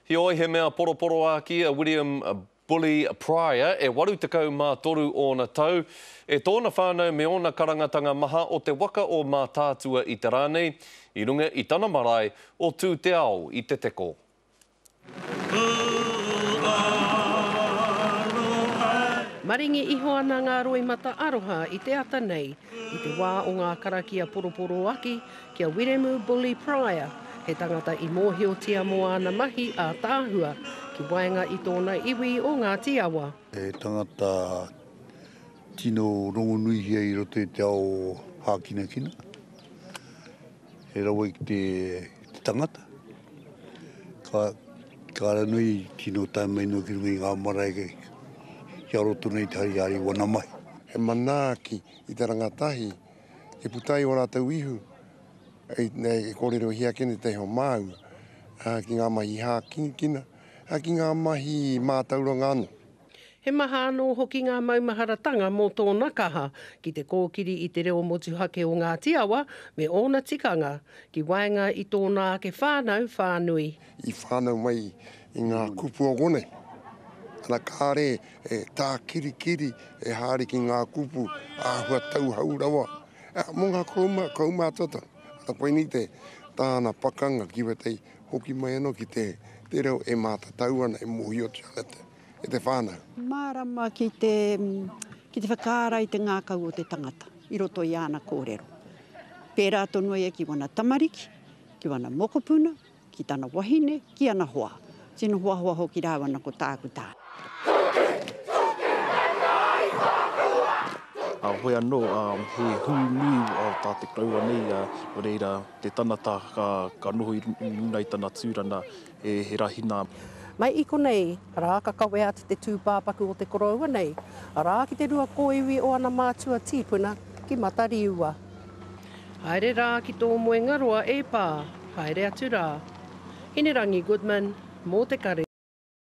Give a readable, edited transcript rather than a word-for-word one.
Heoi, he mea poroporoāki a William Bully Pryor, e 83 ōna tau, e tōna whānau me ōna karangatanga maha o te waka o Mātaatua i te rā nei, i runga i tana marae o Tūteao i Te Teko. Maringi iho ana ngā roimata aroha i te ata nei, i te wā o ngā karakia poroporoaki ki a Wiremu Bully Pryor, he tangata i mōhiotia mō āna mahi ātaahua ki waenga i tōna iwi o Ngāti Awa. He tangata tino rongonuihia i roto i te ao hākinakina. He rawe ki te tangata. Ka, ka ara nui tino tae mai noa ki runga i ngā marae kia roto nei te harihari wana mahi. He manaaki i te rangatahi e puta ai o rātou ihu, e kōrerohia ake nei te iho māua, ki ngā mahi hākinakina, ki ngā mahi mātauranga anō. He maha anō hoki ngā maumaharatanga mō tōna kaha ki te kōkiri i te reo motuhake o Ngāti Awa me ōna tikanga ki waenga i tōna ake whānau whānui. I whānau mai i ngā kupu o konei, ana kāre e tākirikiri e haere ki ngā kupu āhua tauhou rawa mō ngā kaumātua tonu. Ana koinei te tāna pakanga ki wētahi hoki mai anō ki te reo e mātatau ana, e mōhiotia ana te e te whānau. Mārama ki te, ki te whakaara i te ngākau o te tangata i roto i āna kōrero. Pērā tonu ia ki wana tamariki, ki wana mokopuna, ki tana wahine, ki ana hoa. Tino hoahoa hoki rāua na ko tāku tāne. Hoi anō, he hui nui tā te koroua nei, nō reira, te tangata ka noho i runga i tana tūranga, he rahina. Mai i konei, rā ka kawea atu te tūpāpaku o te koroua nei, arā ki te rua kōiwi o ana mātua tīpuna ki Matariua. Haere rā ki tō moenga roa e pā, haere atu rā. Hinerangi Goodman, mō te kare.